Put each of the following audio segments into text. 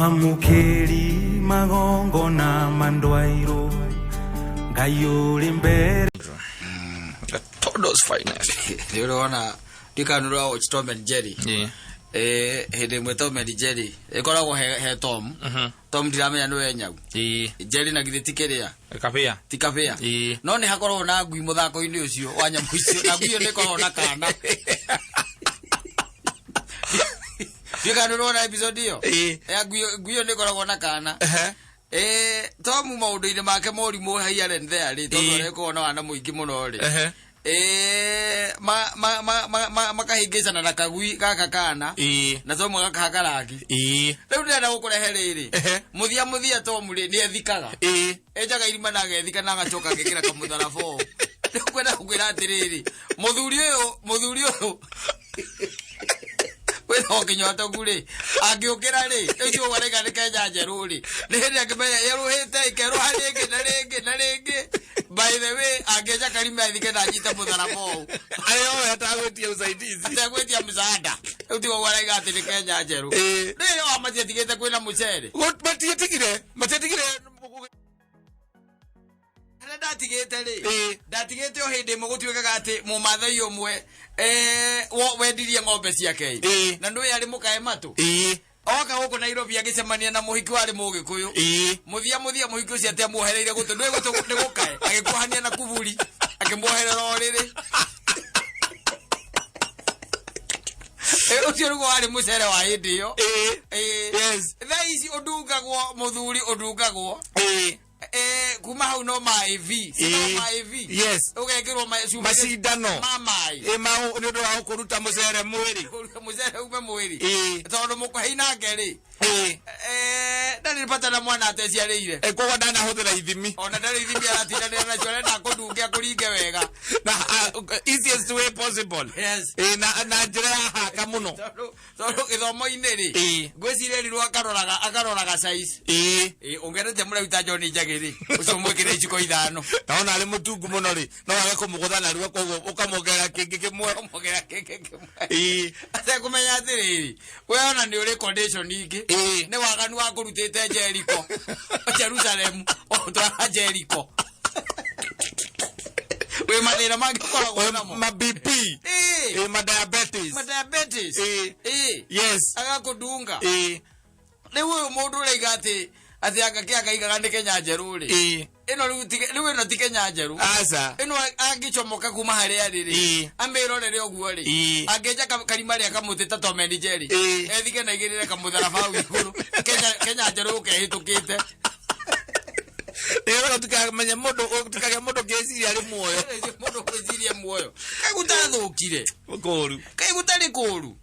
Mwamũkĩri magongona mandwairwo Ngai ũrĩ mbere. Todos finest. Nĩ ũrona ndikana nĩ ũra watch Tom and Jerry. Eh, hĩndĩ ĩmwe Tom and Jerry ĩkoragwo he Tom. Tom ndiramenya nĩwe nyau. Jerry na githĩ ti kĩrĩa? Kabia. Ti kabĩa. No nĩ hakoragwo na ngui mũthako-inĩ ũcio wa nyamũ icio, na ngui ĩyo nĩ ĩkoragwo na kana. Ndikana nĩ ũrona episode ĩyo? Ya ngui ngui ĩyo nĩ ĩkoragwo na kana. Tom maũndũ-inĩ make morimũ here and there rĩ, tondũ nĩ na wana mũingĩ mũno rĩ. Makahĩngĩcana na kagui gaka kana. Na Tom agakahaka rangi. Rĩu ndĩrenda gũkũrehe rĩrĩ. Mũthia mũthia Tom rĩ nĩ ethikaga. Enjaga irima na agethika na agacoka agekĩra kamũtharaba ũũ. Rĩu kwenda gũkwĩra atĩrĩrĩ, mũthuri ũyũ wĩna ũkĩnyua rĩ, angĩũkĩra rĩ, ũcio ũgaraiga nĩ Kenya njerũ rĩ, nĩ hĩndĩ angĩmenya yerũhĩte ĩkerũha rĩngĩ na rĩngĩ na rĩngĩ. By the way, angĩenja karima ethike na anyite mũtharaba ũũ. Arĩ owe atagwĩtia usaidizi. Ategwĩtia msaada. Rĩu tigo ũguo araiga atĩ nĩ Kenya njerũ. Rĩrĩ wa matiatigĩte kwĩna mũcere. Matiatigire. Matiatigire. Harĩa ndatigĩte rĩ, ndatigĩte o hĩndĩ ĩmwe gũtuĩkaga atĩ mũmathai ũmwe wendirie ng'ombe ciake. Na nĩũĩ arĩ mũkae matũ. Oka gũkũ Nairobi agĩcemania na mũhiki warĩ mũgĩkũyũ. Mũthia mũthia mũhiki ũcio atĩ amuohereire gũtũ, ndũĩ gũtũ nĩ gũkae, agĩkuohania na kuburi, akĩmuoherera ũrĩrĩ. Ũcio nĩguo warĩ mũcere wa hĩndĩ ĩyo. Thaa ici ũndungagwo, mũthuri ũndungagwo. Kuma hau no ma AV. Si no ma AV. Ũgekĩrwo Macindano. Ma maĩ. Nĩ ũndũ wa kũruta mũcere mwĩrĩ. Mũcere ume mwĩrĩ. Tondũ mũkũhei nake rĩ. Ndarĩ bata na mwana ateciarĩire. Koguo ndanahũthĩra ithimi. Ona ndarĩ ithimi aratindanĩra nacio, arenda kũndunge akũringe wega. Na easiest way possible. Yes. Na njĩra ya haka mũno. Tondũ gĩthomo-inĩ rĩ, ngwĩciria rirwo akaroraga size. Ũngĩendete mũraihu ta John Njagĩ rĩ, ũcio mwĩkĩre iciko 5. Na ona arĩ mũtungu mũno rĩ, no age kũmũgũtha narua, koguo ũkamwongerera kĩngĩ kĩmwe. Ũkamwongerera kĩngĩ kĩmwe. Atekũmenya atĩrĩrĩ, we ona nĩ ũrĩ condition ingĩ. Nĩ waganu wa kũrutĩte Jericho, Jerusalem, ũtwara Jericho. Wĩ mathĩna mangĩ ũkoragwo namo. Ma BP. Ma diabetes. Ma diabetes. Agakũndunga. Rĩu ũyũ mũndũ ũraiga atĩ anga akaigaga nĩ Kenya njerũ rĩ. Ĩno rĩu rĩu ĩno ti Kenya njerũ. Aca. Ĩno angĩcomoka kuma harĩa arĩ rĩ. Amĩrorere ũguo rĩ. Angĩenja karima rĩa kamũtĩ ta Tom and Jerry. Ethike na igĩrĩre kamũtharaba hau igũrũ. Kenya njerũ ũkehĩtũkĩte. Nĩgetha tũtikamenya mũndũ, tũtikagĩa mũndũ ũngĩciria arĩ muoyo. Mũndũ ũngĩciria muoyo. Kaĩ gũtathũkire? Kũru. Kaĩ gũtarĩ kũru?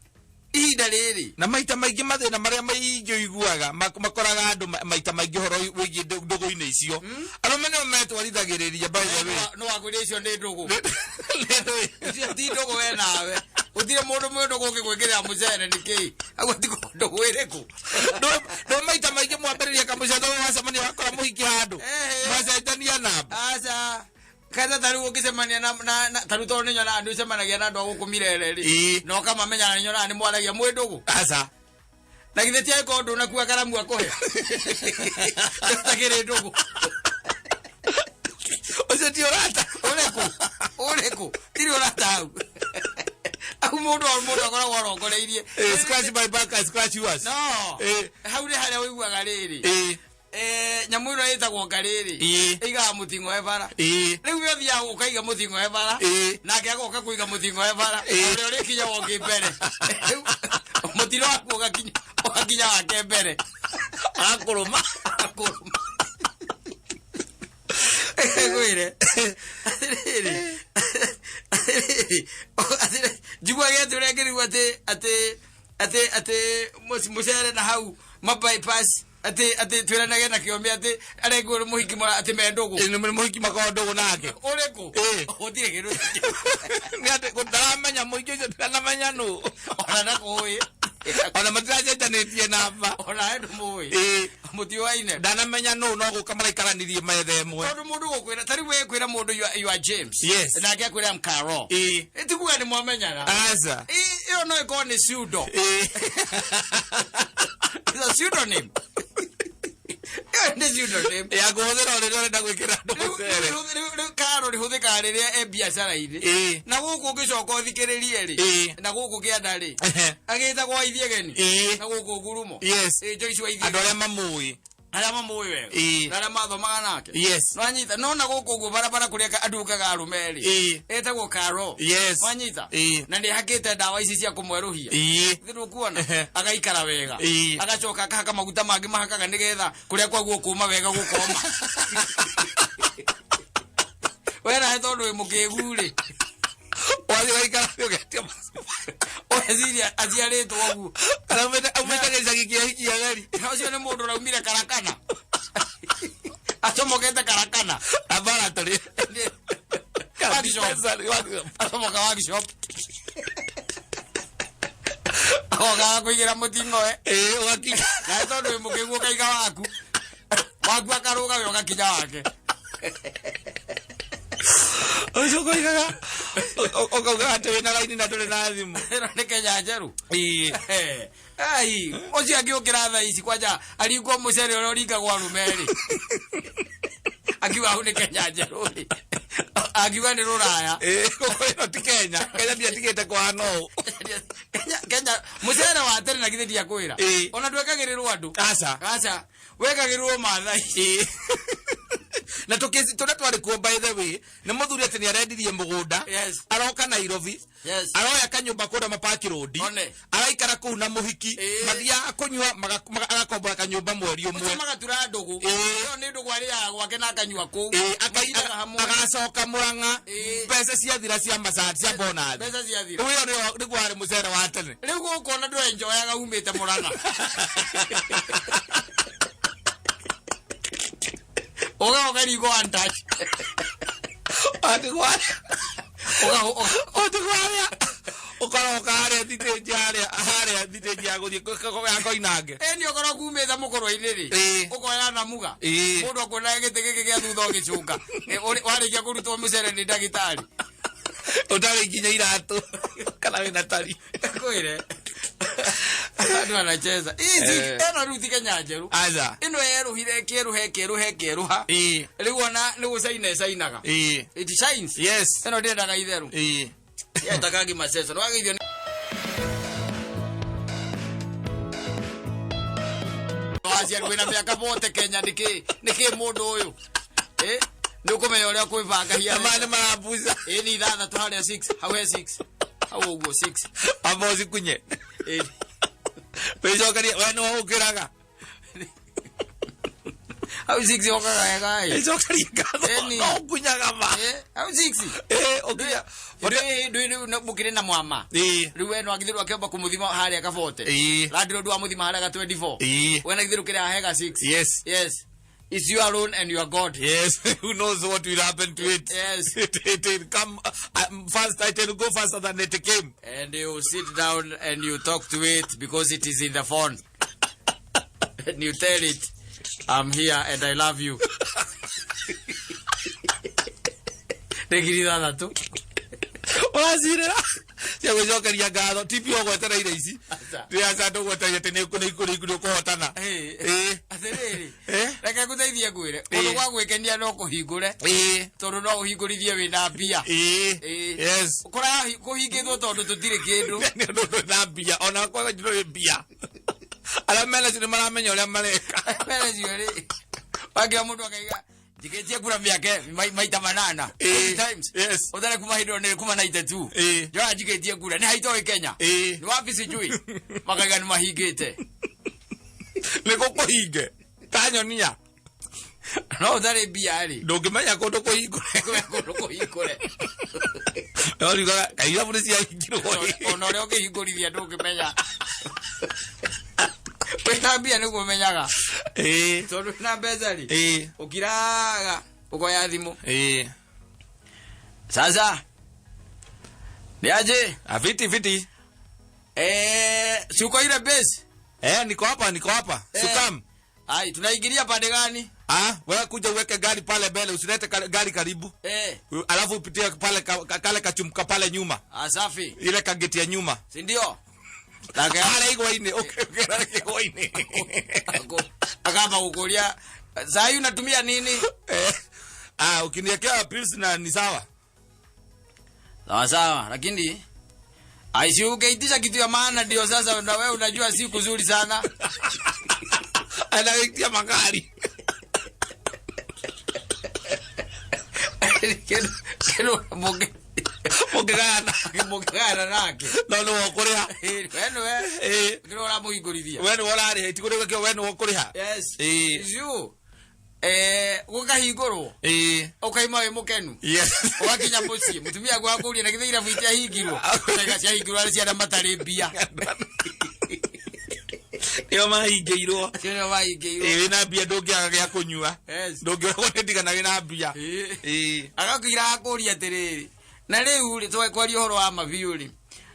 Ihinda rĩrĩ. Na maita maingĩ mathĩna marĩa maingĩ ũiguaga makoraga andũ maita maingĩ ũhoro wĩgiĩ ndũgũ-inĩ icio. Arũme nĩo metwarithagĩrĩria, by the way. No wakwĩra icio nĩ ndũgũ. Icio ti ndũgũ we nawe. Gũtirĩ mũndũ mwĩ ndũgũ ũngĩgwĩkĩrĩra mũcere nĩkĩ? Aguo ti ndũgũ ĩrĩkũ? Ndũ maita maingĩ mwambĩrĩria kamũcere wacemania wakora mũhiki handũ. Mwacenjania namba. Aca. Kaza ta rĩu ũngĩcemania na ta rĩu tondũ nĩnyonaga nĩ ũcemanagia na andũ a gũkũ Mirere rĩ. Na ũkamamenya na nĩnyonaga nĩ mwaragia mwĩ ndũgũ. Aca. Na githĩ ti angĩkorwo ndũnakua karamu akũhe. Ũtakĩrĩ ndũgũ. Ũcio ti ũrata. Ũrĩkũ? Ũrĩkũ? Tirĩ ũrata hau. Hau mũndũ akoragwo arongoreirie. Scratch my back, I scratch yours. No. Hau nĩ harĩa ũiguaga rĩrĩ. Nyamũ ĩno ĩtagwo ngarĩrĩ. Ĩigaga mũting'oe bara. Rĩu we ũthiaga ũkaiga mũting'oe bara. Nake agoka kũiga mũting'oe bara. Ũrĩa ũrĩkinya wongĩ mbere. Rĩu mũtino waku ũgakinya wake mbere. Akũrũma. Akũrũma. Ngwĩre. Atĩrĩrĩ. Atĩrĩrĩ. Atĩrĩrĩ. Njiguaga atĩ ũrĩa ngĩrigwo atĩ mũcere na hau ma bypass atĩ twĩranage na kĩome atĩ arengwo nĩ mũhiki mora atĩ me ndũgũ. Nĩ mũhiki makorwo ndũgũ nake. Ũrĩkũ? Gũtirĩ kĩndũ. Nĩ atĩ ndaramenya mũhiki ũcio, ndiranamenya nũ. Ona ndakũĩ. Ona matiracenjanĩtie namba. Ona we ndũmũĩ. Mũtiũaine. Ndanamenya nũ, no gũka maraikaranirie metha ĩmwe. Tondũ mũndũ gũkwĩra, ta rĩu we kwĩra mũndũ you are James. Yes. Nake akwĩra I'm Carol. Ti kuga nĩ mwamenyana. Aca. Ĩyo no ĩkorwo nĩ pseudo. It's a pseudonym. Ĩyo nĩ pseudonym. Ya kũhũthĩra o rĩrĩa ũrenda gwĩkĩra andũ Rĩu- mũcere. rĩu- rĩu- rĩu karo rĩhũthĩkaga rĩrĩa e biacara-inĩ. Na gũkũ ũngĩcoka ũthikĩrĩrie rĩ, na gũkũ kĩanda rĩ, agĩtagwo Waithiegeni. Na gũkũ ngurumo. Ĩ, Joyce Waithiegeni. Andũ arĩa mamũĩ. Arĩa mamũĩ wega. Na arĩa mathomaga nake. Nwanyita no na gũkũ ũguo barabara kũrĩa andukaga arũme rĩ, etagwo Karo. Nwanyita? Na nĩ hakĩte ndawa ici cia kũmwerũhia. Thĩ ndũkuona? Agaikara wega. Agacoka akahaka maguta mangĩ mahakaga nĩgetha kũrĩa kwaguo kũma wega gũkoma. We nawe tondũ wĩ mũkĩgu rĩ. Wathiĩ ũgaikara thĩ ũgetia Ũreciria aciarĩtwo ũguo. Kana aumĩte gĩcagi kĩa hiki ya gari. Ũcio nĩ mũndũ ũraumire karakana. Acomokete karakana. Laboratory. Workshop. Dispensary, workshop. Acomoka workshop. Ogaga kũigĩra mũting'oe. Ũgakinya. Nawe tondũ wĩ mũkĩgu ũkaiga waku. Waku akarũga we ũgakinya wake. Ũcio ũkoigaga, ũkaugaga atĩ wĩna raini na ndũrĩ na thimũ. Ĩno nĩ Kenya njerũ. Ai, ũcio angĩũkĩra thaa ici kwanja aringwo mũcere ũrĩa ũringagwo arũme rĩ. Akiuga hau nĩ Kenya njerũ rĩ. Akiuga nĩ rũraya. Gũkũ ĩno ti Kenya. Kenya ndiatigĩte kũhana ũũ. Kenya, Kenya, mũcere wa tene na githĩ ndiakwĩra. Ona ndwekagĩrĩrwo andũ. Aca. Aca. Wekagĩrĩrwo Maathai. Na tũrĩa twarĩ kuo by the way, nĩ mũthuri atĩ nĩ arendirie mũgũnda. Aroka Nairobi. Aroya kanyũmba kũrĩa Mapaki Road. Araikara kũu na mũhiki. Mathiaga kũnyua, agakombora kanyũmba mweri ũmwe. Ũcio magatura ndũgũ. Ĩyo nĩ ndũgũ arĩaga gwake na akanyua kũu. Matindaga hamwe. Agacoka Murang'a. Mbeca ciathira cia massage, cia bonus. Mbeca ciathira. Rĩu ĩyo nĩguo warĩ mũcere wa tene. Rĩu gũkũ ona ndũenjoyaga umĩte Murang'a. Uga ũkaringwo one touch. Ati kwa- Ati kwa- Ũkaroka harĩa thitĩnji harĩa, harĩa thitĩnji ya gũthiĩ ya Koinange. Ĩni okorwo kumĩte mũkũrwe-inĩ rĩ, ũkoya na muga. Mũndũ akuona gĩtĩ gĩkĩ gĩa thutha ũgĩcũnga. Warĩkia kũrutwo mũcere nĩ ndagĩtarĩ. Ũtarĩ nginya iratũ. Kana wĩna tari. Kwĩre. Andũ anacheza. Ici, ĩno rĩu ti Kenya njerũ. Aca. Ĩno yerũhire, ĩkĩerũha, ĩkĩerũha, ĩkĩerũha. Rĩu ona nĩ gũcaina ĩcainaga. It shines. Ĩno ndĩendaga itherũ. Yetakaga ngima season. Wagĩithio nĩ Waciarwo wĩna mĩaka bote Kenya, nĩkĩ mũndũ ũyũ? Nĩ ũkũmenya ũrĩa kwĩbanga hinya. Ama nĩ marambuca. Nĩ ithathatũ harĩa 6, hau he 6. Hau ũguo 6. Amba ũcikunye. Wĩcokerie, we nĩwe ũkĩraga. Hau 6 yokaga wega, ĩ. Wĩcokerie ngatho. Ĩni. No ũkunyaga ma. Hau 6. Ũkinya. Ndũĩ, ndũĩ, mũkĩrĩ na mwama. Rĩu we no agithĩrwo akĩamba kũmũthima harĩa kabote. Landlord wamũthima harĩa ga 24. We na githĩrwo kĩrĩa hega 6. Yes. It's you alone and your God. Yes. Who knows what will happen to it? Yes. It will come, fast. It will go faster than it came. And you sit down and you talk to it because it is in the phone. And you tell it, I'm here and I love you. Ngiri ithathatũ. Ũracirĩra cia gwĩcokeria ngatho ti biũ ũgwetereire ici. Aca. Ndĩ aca ndũgwetereire atĩ nĩ ũkũhotana. Atĩrĩrĩ, reke ngũteithie ngwĩre, kũndũ gwa gwĩkenia no kũhingũre. Tondũ no ũhingũrithie wĩna mbia. Yes. Kũrĩa kũhingĩtwo tondũ tũtirĩ kĩndũ. Nĩ ũndũ ndũrĩ na mbia, ona kwaga ndũrĩ mbia. Arĩa mena cio nĩ maramenya ũrĩa mareka. Mena cio rĩ, wakĩra mũndũ akaiga, njikĩtie kura mĩaka maita manana. 20 times. Ũtarĩ kuma hĩndĩ ĩyo nĩ kuma 92. Njoya njikĩtie kura, nĩ haitoĩ Kenya. Nĩ wabi sijui. Makaiga nĩ mahingĩte. Nĩ gũkũhinge. Ta nyonia. No ũtarĩ mbia rĩ. Ndũngĩmenya kũndũ kũhingũre. Ndũngĩmenya kũndũ kũhingũre. No riugaga, kaĩ irabu nĩ ciahingirwo. Ona ũrĩa ũngĩhingũrithia ndũngĩmenya. Wĩna mbia nĩguo ũmenyaga. Tondũ wĩna mbeca rĩ. Ũkiraga, ũkoya thimũ. Sasa. Ni aje? Fiti, fiti. Si uko ile base? Niko hapa, niko hapa. Sukam. Ai, tunaingilia pande gani? Wewe kuja uweke gari pale mbele, usilete gari karibu. Alafu upitie pale kale kachumka pale nyuma. Safi. Ile kageti ya nyuma. Si ndio? Pale igwa-inĩ, okay, okay, igwa-inĩ. Akamba gukuria Saa hii unatumia nini? Ah, ukiniwekea pills na ni sawa. Sawa sawa, lakini aisi ungeitisha kitu ya maana ndio sasa na wewe unajua si kuzuri sana. Anawekea magari. Kero kero moge Mũngĩgayana. mũkĩgayana nake. No nĩwe ũkũrĩha. We nĩwe. Kĩrĩa ũramũhingũrithia. We nĩwe ũrarĩha, itikũrĩha we nĩwe ũkũrĩha. Yes. You. Gũkahingũrwo. Ũkaima wĩ mũkenu. Yes. Ũgakinya mũciĩ mũtumia waku akũria na githĩ irabu itiahingirwo. Ũkauga ciahingirwo arĩ ciana matarĩ mbia. Nĩo mahingĩirwo. Acio nĩo mahingĩirwo. Wĩna mbia ndũngĩaga gĩa kũnyua. Yes. Ndũngĩoragwo nĩ ndigana wĩna mbia. Agakũira akũria atĩrĩrĩ, na rĩu rĩ twakwaria ũhoro wa mabiũ rĩ,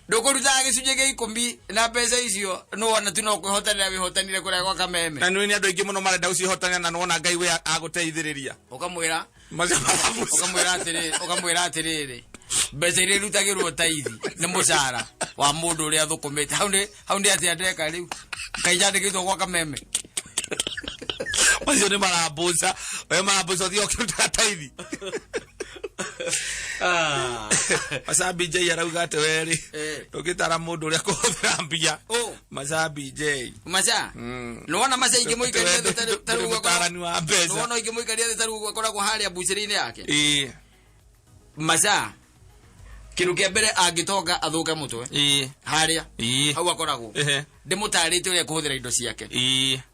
ndũkũrutaga gĩcunjĩ gĩa ikũmi na mbeca icio nĩwona tu no kwĩhotanĩra wĩhotanire kũrĩa gwa Kameme. Na nĩ andũ aingĩ mũno marenda gũcihotanĩra na nĩwona Ngai we agũteithĩrĩria. Ũkamwĩra Macio marabuca. ũkamwĩra atĩrĩrĩ, ũkamwĩra atĩrĩrĩ, mbeca iria irutagĩrwo taithi nĩ mũcara wa mũndũ ũrĩa athũkũmĩte. Hau nĩ hau nĩ atĩa ndeka rĩu? Kaĩ njandĩkĩtwo gwa Kameme? Macio nĩ marambuca. We marambuca ũthiĩ ũkĩrutaga taithi. Macabi J arauga atĩ werĩ ndũngĩtara mũndũ ũrĩa kũhũthĩra mbia. Macabi J. Maca? Nĩwona maca ingĩmũikaria thĩ ta rĩu ũguo Mũtarani wa mbeca. Nĩwona ingĩmũikaria thĩ ta rĩu ũguo akoragwo harĩa mbucĩrĩ-inĩ yake? Maca, kĩndũ kĩa mbere angĩtonga athũke mũtwe. Harĩa. Hau akoragwo. Ndĩmũtarĩte ũrĩa kũhũthĩra indo ciake.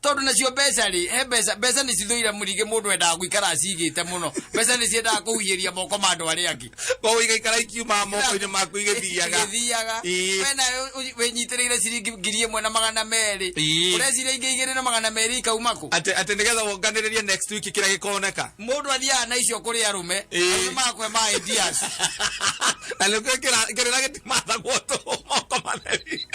Tondũ nacio mbeca rĩ, he mbeca, mbeca nĩ cithũire mũringĩ mũndũ endaga gũikara acigĩte mũno. Mbeca nĩ ciendaga kũhuhĩria moko ma andũ arĩa angĩ. Koguo igaikara ikiuma moko-inĩ maku igĩthiaga. Igĩthiaga. We nawe wĩnyitĩrĩire ciringi 1,200. Ũreciria ingĩ 2,200 ikauma kũ? Atĩ, atĩ nĩgetha wonganĩrĩrie next week kĩrĩa gĩkoneka. Mũndũ athiaga na icio kũrĩ arũme, arũme magakũhe ma ideas. Na nĩkĩo kĩrĩra gĩtimathagwo tũhũ moko matheri.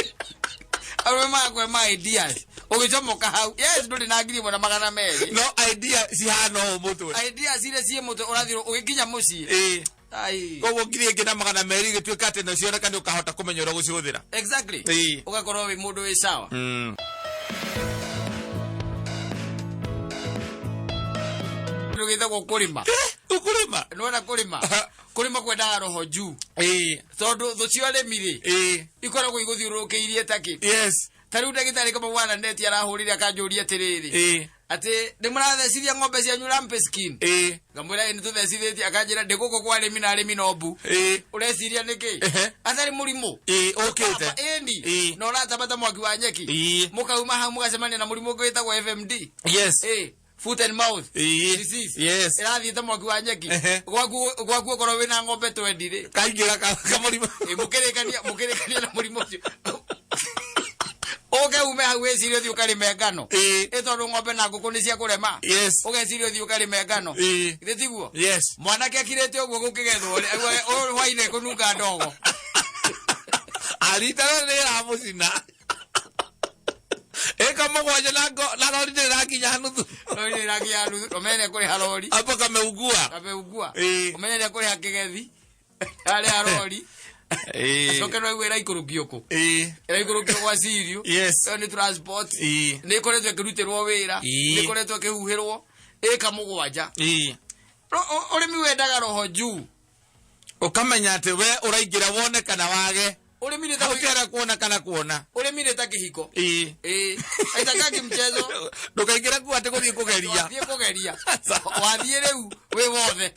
Arũme magakũhe ma ideas. Ũgĩcomoka hau. Yes, ndũrĩ na 1,200. No idea cihana ũũ mũtwe. Idea ciria ciĩ mũtwe ũrathiĩ ũgĩkinya mũciĩ. Ai. Koguo 1,200 igĩtuĩka atĩ no cioneka nĩ ũkahota kũmenya ũrĩa ũgũcihũthĩra. Exactly. Ũgakorwo wĩ mũndũ wĩ sawa. Kĩndũ gĩtagwo kũrĩma. Ũkũrĩma? Nĩwona kũrĩma? Kũrĩma kwendaga roho juu. Tondũ thũ cia ũrĩmi rĩ, ikoragwo igũthiũrũrũkĩirie ta kĩ. Yes. Ta rĩu ndagĩtarĩ kama bwana Neti arahũrire akanjũria atĩrĩrĩ. Atĩ nĩ mũrathecithia ng'ombe cianyu lumpy skin? Ngamwĩra ĩ nĩ tũthecithĩtie, akanjĩra ndĩ gũkũ kwa arĩmi na arĩmi no mbu. Ũreciria nĩkĩ? Atarĩ mũrimũ. Ũkĩte. Ĩni. Na ũratamba ta mwaki wa nyeki. Mũkauma hau mũgacemania na mũrimũ ũngĩ wĩtagwo FMD. Yes. Foot and mouth. Disease. Yes. Ĩrathiĩ ta mwaki wa nyeki. Gwaku, gwaku okorwo wĩna ng'ombe twendi rĩ. Kaingĩra kamũrimũ. Mũkĩrĩkania na mũrimũ ũcio. Ũke ume hau wĩcirie ũthiĩ ũkarĩme ngano. Ĩ tondũ ng'ombe na ngũkũ nĩ cia kũrema. Yes. Ũgeciria ũthiĩ ũkarĩme ngano. Githĩ tiguo? Yes. Mwanake akirĩte ũguo gũkĩgethwo rĩ, aigua ũyũ hwainĩ kũnunga ndogo. Arita rĩrĩ rĩramũcina. Ĩka mũgwanja na ngo, na rori ndĩrĩ ĩrakinya nuthu. Rori ndĩrĩ ĩrakinya nuthu. Ũmenye nĩ ekũrĩha rori. Hapo kameugua. Kameugua. Ũmenye nĩ ekũrĩha kĩgethi. Harĩa rori. Acoke no aigue ĩraikũrũkio kũ? Ĩraikũrũkio gwa Sirio. Yes. Ĩyo nĩ transport. Nĩ ĩkoretwo ĩkĩrutĩrwo wĩra. Nĩ ĩkoretwo ĩkĩhuhĩrwo. Ĩka mũgwanja. Ũrĩmi wendaga roho juu. Ũkamenya atĩ we ũraingĩra wone kana wage. Ũrĩmi nĩ ta Hau kĩara kuona kana kuona. Ũrĩmi nĩ ta kĩhiko. Haitakangi mchezo. Ndũkaingĩre kuo atĩ gũthiĩ kũgeria. Wathiĩ kũgeria. Wathiĩ rĩu wĩ wothe.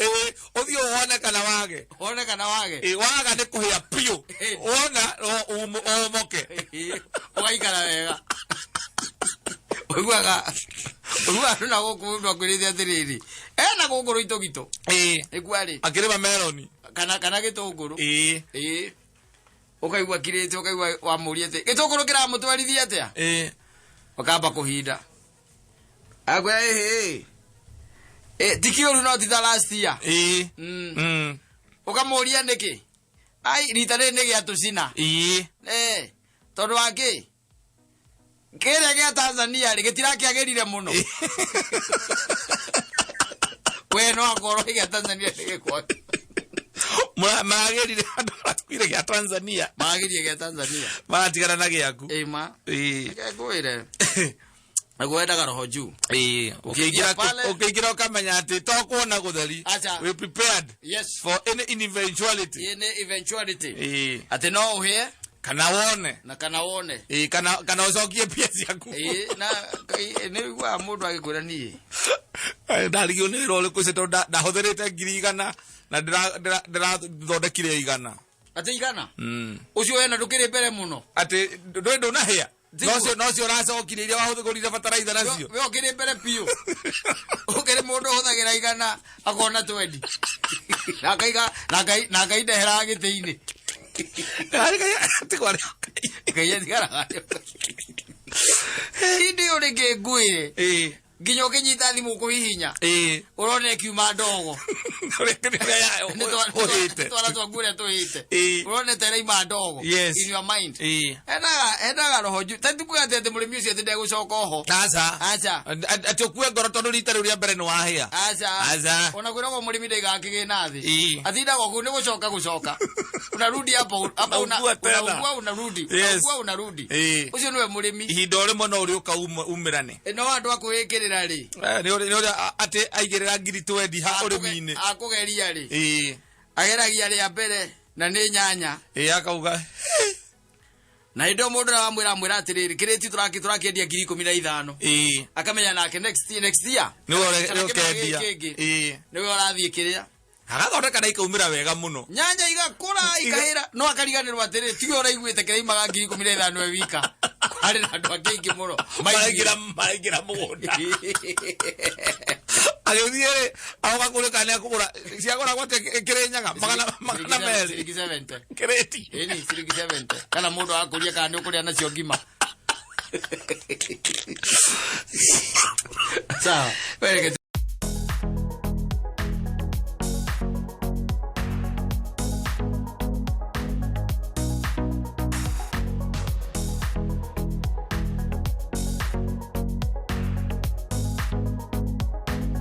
Ũthiĩ wone kana wage. Wone kana wage. Waga nĩ kũhĩa biũ. Wona, ũmoke. Ũgaikara wega. Ũiguaga, ũiguaga andũ na gũkũ mũndũ akwĩrĩte atĩrĩrĩ, ena gũkũ rũitũgitũ. Nĩkuo arĩ. Akĩrĩma meroni. Kana gĩtũngũrũ. Ũkaigua kirĩte, ũkaigua wamũria atĩ, gĩtũngũrũ kĩramũtwarithia atĩa? Ũkamba kũhinda. Akwĩra, ĩhĩ. Ti kĩũru no ti ta last year. Ũkamũria nĩkĩ? Ai, rita rĩrĩ nĩ gĩa tũcina. Tondũ wa kĩ? Kĩrĩa gĩa Tanzania rĩ, gĩtirakĩagĩrire mũno. We no akorwo gĩa Tanzania nĩ gĩkwa. Maragĩrire andũ marakuire gĩa Tanzania. Maragĩrire gĩa Tanzania. Maratigana na gĩaku. Ĩ ma. Reke ngwĩre. Naguo wendaga roho juu. Ĩĩ, ũkĩingĩra pale- ũkĩingĩra ũkamenya atĩ to kuona gũtheri. Acha. We prepared Yes. for any eventuality. Ĩ nĩ eventuality. Ĩĩ. Atĩ no ũhĩe Kana wone. Na kana wone. Ĩĩ, kana ũcokie mbia ciaku. Ĩ na nĩ ũiguaga mũndũ agĩkwĩra niĩ Ndarigio nĩ wĩra ũrĩkũ ũcio tondũ ndahũthĩrĩte 100,000 na ndĩrathondekire 100. Atĩ 100? Ũcio wena ndũkĩrĩ mbere mũno. Atĩ ndũĩ ndũnahĩa. Tiguo. Nocio ũracokirie iria wahũthĩrire bataraitha nacio. We ũkĩrĩ mbere biũ, ũkĩrĩ mũndũ ũhũthagĩra 100 akona 20 na akaiga na akaindehera gĩtĩ-inĩ. Tigwo. Ngai atigaraga hĩndĩ ĩyo rĩngĩ ngwĩre nginya ũkĩnyita thimũ kũhihinya ũrona ĩkiuma ndogo. Ũhĩte. Twara twaku ũrĩa tũhĩte. Ũrona ta ĩraima ndogo. In your mind. Endaga roho juu ta tikuga atĩ mũrĩmi ũcio atĩ ndegũcoka oho. Aca. Aca. Atĩ ũkue ngoro tondũ rita rĩu rĩa mbere nĩ wahĩa. Aca. Aca. Ona kwĩragwo mũrĩmi ndaigaga kĩgĩna thĩ. Atindaga kũu nĩ gũcoka gũcoka, unarudi hapo hapo, Unaugua tena. Unaugua, unarudi. Unaugua, unarudi. Ũcio nĩwe mũrĩmi. Ihinda o rĩmwe no ũrĩũka umĩrane. No andũ a kwĩĩkĩrĩra rĩ. Nĩ ũrĩa atĩ aigĩrĩra 20,000 ha ũrĩmi-inĩ. Akũgeria rĩ, ageragia rĩa mbere na nĩ nyanya. Ĩĩ, akauga. Na hĩndĩ ĩyo mũndũ ũrĩa wamwĩra amwĩra atĩrĩrĩ, kĩrĩti tũrakĩendia 15,000. Akamenya nake next year Nĩwe kana kĩmera ũkendia. gĩkĩ kĩngĩ nĩwe ũrathiĩ kĩrĩa. Agathondeka na ikaumĩra wega mũno. Nyanya igakũra, ikahĩra, no akariganĩrwo atĩrĩ, tiwe ũraiguĩte kĩraimaga 15,000 e wika, harĩ na andũ angĩ aingĩ mũno. Maraingĩra mũgũnda agĩthiĩ rĩ, agoka kũrĩ kana nĩakũgũra ciagũragwo atĩa Kĩrĩnyaga 200. Ciringi 70. Kĩrĩti. Ĩni ciringi 70, kana mũndũ akũria kana nĩ ũkũrĩa nacio ngima. Sawa. Wereke.